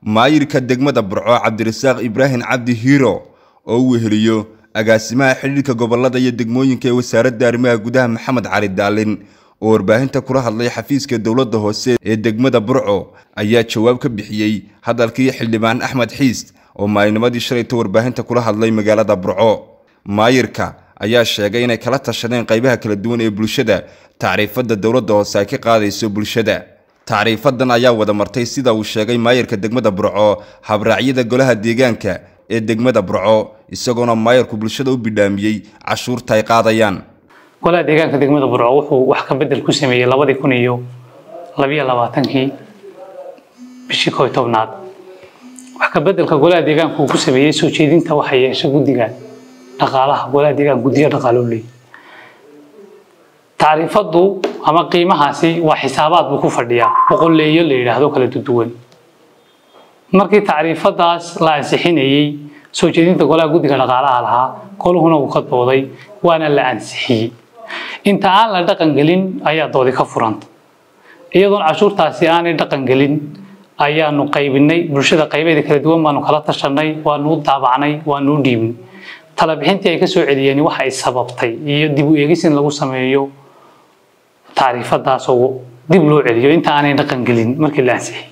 Maayirka degmada Burco Cabdirasaaq Ibraahim Cabdi Hiiro oo u weheliyo agaasimaha xidhiidhka gobolada iyo degmooyinka ee wasaaradda arrimaha gudaha Maxamed Cali Daalin oo warbaahinta kula hadlay xafiiska dowladda hoose ee degmada Burco ayaa jawaab ka bixiyey hadalkii xildhibaan Axmed Xiis oo maalinimadii shalayta warbaahinta kula hadlay magaalada Burco. Maayirka ayaa sheegay inay kala tashadeen qaybaha kala duwan ee bulshada tacriifada dowladda hoose ay ka qaadayso bulshada. Tacriifadan ayaa wada martay sida uu sheegay maayirka degmada Burco habraacyada golaha deegaanka ee degmada Burco, isagoona maayirku bulshada u bidhaamiyey cashuurta ay qaadayaan. Golaha deegaanka degmada Burco wuxuu wax ka bedel ku sameeyey 2022-kii bishii 11aad. Wax ka bedelka golaha deegaanka uu ku sameeyey soo jeedinta waxa yeesha guddiga dhaqaalaha golaha deegaanka, guddiyo dhaqaale u leeyahay. Tacriifadu ama qiimahaasi waa xisaabaad buu ku fadhiyaa, boqolleeyo la yidhaahdo kala duwan. Markii tacriifadaas la ansixinayey, soo jeedinta golaha guddiga dhaqaalaha lahaa, goluhuna uu ka dooday, waana la ansixiyey. Inta aan la dhaqan gelin ayaa doodi ka furanta. Iyadoon cashuurtaasi aanay dhaqan gelin ayaanu qaybinay bulshada qaybeeda kala duwan, baanu kala tashanay, waanu u daabacnay, waanu u dhiibnay. Talabixintii ay ka soo celiyeen waxa ay sababtay iyo dib u eegis in lagu sameeyo tacriifadaas oo dib loo celiyo inta aanay dhaqan gelin markii la ansixiyey.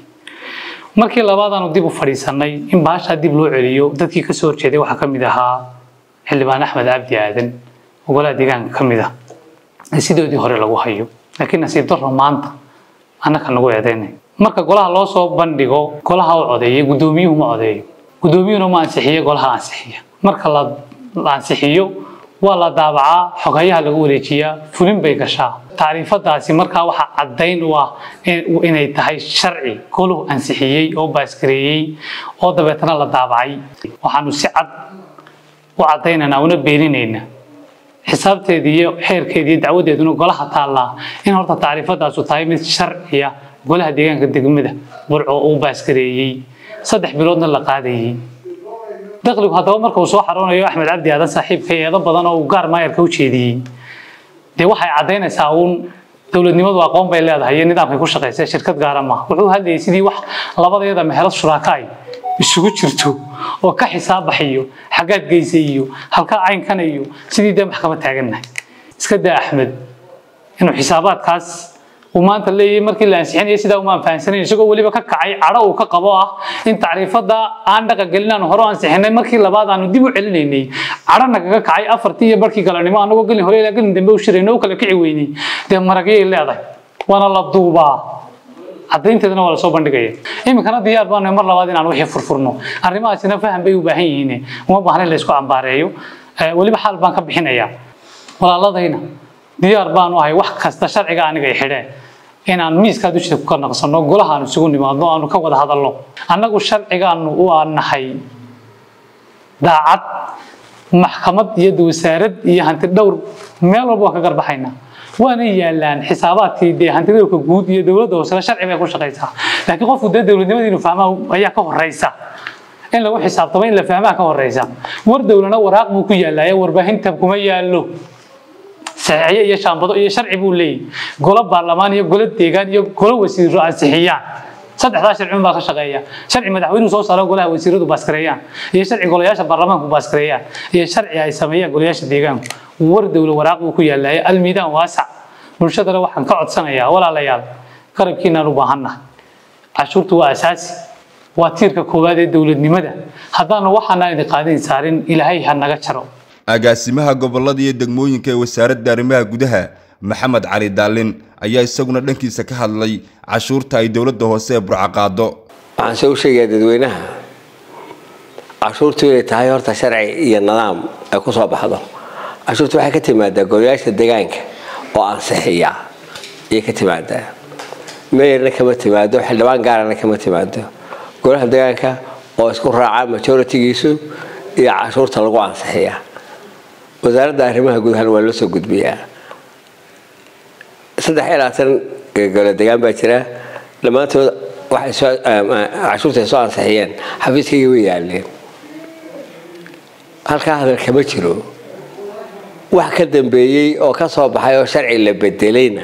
Markii labaad aanu dib u fadhiisanay in baashaa dib loo celiyo, dadkii kasoo horjeeday waxaa ka mid ahaa xildhibaan Axmed Cabdi Aadan oo golaha deegaanka ka mid ah, sidoodii hore lagu hayo. Laakiin nasiib darro maanta annaka nagu eedeynay. Marka golaha loo soo bandhigo, golaha u codeeyay, guddoomiyuhu ma codeeyo, guddoomiyuhuna ma ansixiyo, golaha ansixiya. Marka la ansixiyo waa la daabacaa, xoghayaha lagu wareejiyaa, fulin bay gashaa tacriifadaasi. Markaa waxaa caddayn u ah inay tahay sharci goluhu ansixiyey oo baaskareeyey oo dabeetana la daabacay. Waxaanu si cad u caddaynaynaa una beeninaynaa, xisaabteedii iyo xeerkeedii iyo dacwadeeduna golaha taallaa, in horta tacriifadaasu tahay mid sharciya, golaha deegaanka degmada Burco uu baaskareeyey, 3 biloodna la qaadayey. Dakhligu haddaba marka uu soo xaroonayo, Axmed Cabdi Aadan saaxiibka eedo badan oo uu gaar maayarka u jeediyey, dee waxay caddaynaysaa uun dowladnimadu aqoon bay leedahay iyo nidaamkay ku shaqaysay, shirkad gaara maaha. Wuxuu hadlayay sidii wax labadayada meherad shuraaka ay isugu jirto oo ka xisaab baxayo, xaggaad geysay iyo halkaa caynkan iyo sidii dee maxkamad taagannahay. Iska daa Axmed inuu xisaabaadkaas uu maanta leeyahay markii la ansixinayay sidaa uma fahansanayn, isagoo weliba ka kacay cadho uu ka qabo ah in tacriifada aan dhaqan gelin aanu hore u ansixinay, markii labaad aanu dib u celinaynay cadho nagaga kacay 4:30 galabnimo, anagoo gelin hore ilaa gelin dambe u shirayno u kala kici weynay. Dee maragyay leedahay, waana la duubaa, caddaynteedana waa lasoo bandhigaya. Iminkana diyaar baanu mar labaad inaan wixii furfurno. Arrimahaasina faham bay u baahan yihiin, uma baahna in la isku cambaareeyo. Weliba xaal baan ka bixinayaa walaaladayna, diyaar baanu ahay wax kasta sharciga aniga ay xidheen inaan miiskaa dushiisa ku naqsano, golaha aanu isugu nimaadno, aanu ka wada hadalno. Annagu sharcigaanu u nahay daacad, maxkamad iyo wasaarad iyo hanti dhowr meel walba waan ka garbaxaynaa, waana yaalaan xisaabaadkii dee hantidhowrka guud iyo dowladda hoosena sharci bay ku shaqaysaa. Laakiin qofku dee dowladnimada inuu fahmaa ayaa ka horeysa, in lagu xisaabtamo in la fahmaa ka horeysa. War dowlana waraaq buu ku yaalaaye, warbaahinta kuma yaallo, saxiixyo iyo shaambado iyo sharci buu leeyahy. Golo baarlamaan iyo golo deegaan iyo golo wasiiro ansixiyaan, saddexdaa sharci un baa ka shaqeeya: sharci madaxweynuhu soo saaro, golaha wasiiradu baaskareeyaan, iyo sharci golayaasha baarlamaanku baaskareeyaan, iyo sharci ay sameeyaan golayaasha deegaanku. War dowlo waraaq buu ku yaalaaya, almiidaan waasac. Bulshadana waxaan ka codsanayaa, walaalayaal, garabkiinaan u baahannahay. Cashuurtu waa asaasi, waa tiirka koowaad ee dowladnimada. Haddaanu waxaanaan idin qaadin saarin, Ilaahay ha naga jaro. Agaasimaha gobolada iyo degmooyinka ee wasaaradda arrimaha gudaha Maxamed Cali Daalin ayaa isaguna dhankiisa ka hadlay cashuurta ay dowladda hoose ee Burco qaado. Waxaan soo sheegayaa dadweynaha cashuurtu inay tahay horta sharci iyo nidaam ay ku soo baxdo. Cashuurtu waxay ka timaadaa golayaasha deegaanka oo ansixiya ayay ka timaadaa, meeyarna kama timaado, xildhibaan gaarana kama timaado. Golaha deegaanka oo isku raaca majoritigiisu iyo cashuurta lagu ansixiyaa. Wasaaradda arrimaha gudahana waa loo soo gudbiyaa. 23 gole deegaan baa jira, dhammaantood waxay soo cashuurta ay soo ansixiyeen xafiiskayga way yaaleen. Halkaa hadal kama jiro. Wax ka dambeeyey oo ka soo baxay oo sharci la bedelayna,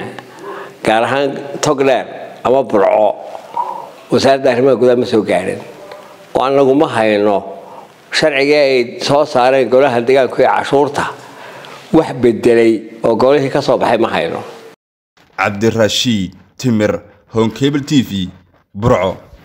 gaar ahaan Togdheer ama Burco, wasaaradda arrimaha gudaha ma soo gaadhin. Oo anagu ma hayno sharcigii ay soo saareen golaha deegaanku ee cashuurta, wax bedelay oo golihii ka soo baxay ma hayno. Cabdirashiid Timir, Honkable TV, Burco.